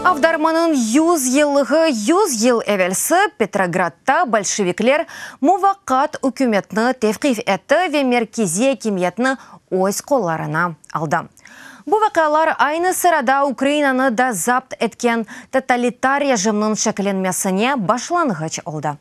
Avdarmanıñ 100 yıllığı 100 yıl evelsi Petrogradda bolşevikler Muvaqqat ükümetni tevqif etti ve merkeziy akimiyetni öz qollarına aldı. Bu vaqialar aynı sırada Ukrainanı da zapt etken totalitar rejimniñ şekillenmesine başlanğıç oldı.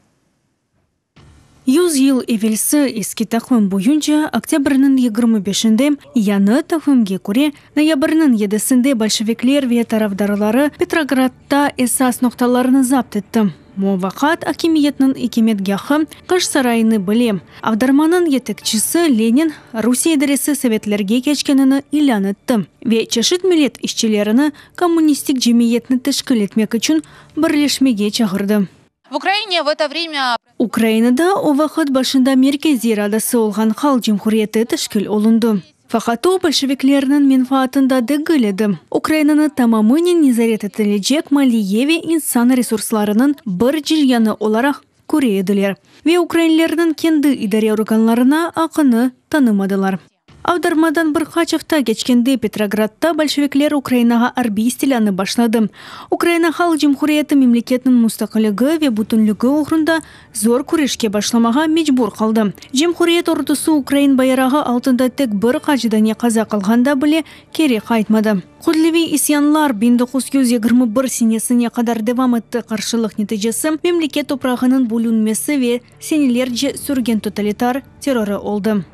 100 yıl evelsi eski taqvim boyunca oktâbrniñ 25-inde, yañı taqvimge köre, noyabrniñ yedisinde bolşevikler ve tarafdarları Petrogradda esas noqtalarnı zapt etti. Muvaqqat akimiyetniñ ikmetgâhı Qış sarayını bile. Avdarmanıñ yetekçisi Lenin Rusiye idaresi sovetlerge keçkenini ilân etti ve çeşit millet işçilerini kommunistik cemiyetni teşkil etmek içün birleşmege çağırdı. V Ukraine v eto vremya. Ukrainada o vaqıt başında Merkeziy Radası olğan Halq Cumhuriyeti teşkil olundı. Faqat o, bolşeviklerniñ menfaatında degil edi, Ukrainanı tamamınen nezaret etilecek maliye ve insan resurslarınıñ bir ceryanı olaraq köre ediler ve ukrainlerniñ kendi idare organlarına aqını tanımadılar. Avdarmadan bir qaç afta keçkende Petrogradda bolşevikler Ukrainağa arbiy istilânı başladı. Ukraina Halq Cumhuriyeti memleketniñ mustaqilligi ve bütünligi oğrunda zor küreşke başlamağa mecbur qaldı. Cumhuriyet ordusı ukrain bayrağı altında tek bir qaç dane qazaq alğanda bile keri qaytmadı. Kütleviy isyanlar 1921 senesine qadar devam etti, qarşılıq neticesi memleket toprağınıñ bölünmesi ve senelerce sürgen totalitar terrorı oldı.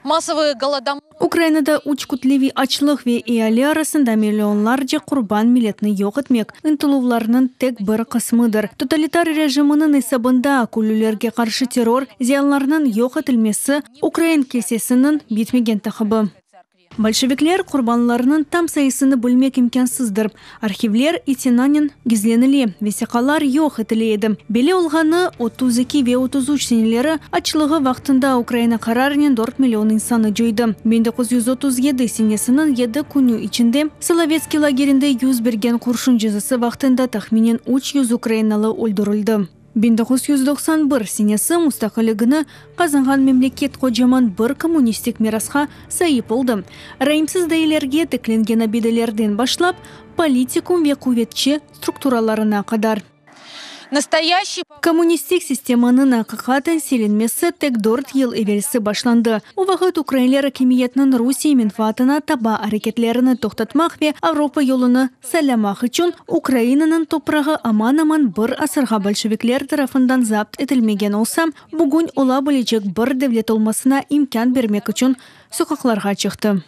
Massovıy golodomor. Ukrainada üç kütleviy açlıq ve eali arasında millionlarca qurban milletni yoq etmek ıntıluvlarınıñ tek bir qısmıdır. Totalitar rejiminiñ esabında küllülerge qarşı terror, ziyanlarnıñ yoq etilmesi, ukrain kilsesiniñ bitmegen taqibi. Bolşevikler qurbanlarınıñ tam sayısını bilmek imkânsızdır. Arhivler itinanen gizlenile, vesiqalar yoq etile edi. Belli olğanı, 32 ve 33 seneleri açlığı vaqtında Ukraina qararnen dört million insanı coydı. 1937 senesiniñ yedi künü içinde Solovetskiy lagerinde yüz bergen qurşun cezası vaqtında tahminen 300 ukrainalı öldürildi. 1991 senesi mustaqilligini qazanğan memleket qocaman bir kommunistik mirasqa saip oldı. Raimsiz dailerge tiklengen abidelerden başlap, politikum ve quvetçi strukturalarına qadar. Nastoyaşçiy. Kommunistik sistemanıñ aqiqaten silinmesi tek dört yıl evelsi başlandı. O vaqıt ukrainler akimiyetniñ Rusiye menfaatına taba areketlerini toqtatmaq ve Avropa yolunı saylamaq içün Ukrainanıñ toprağı aman-aman bir asırğa bolşevikler tarafından zapt etilmegen olsa, bugün ola bilecek bir devlet olmasına imkân bermek içün soqaqlarğa çıqtı.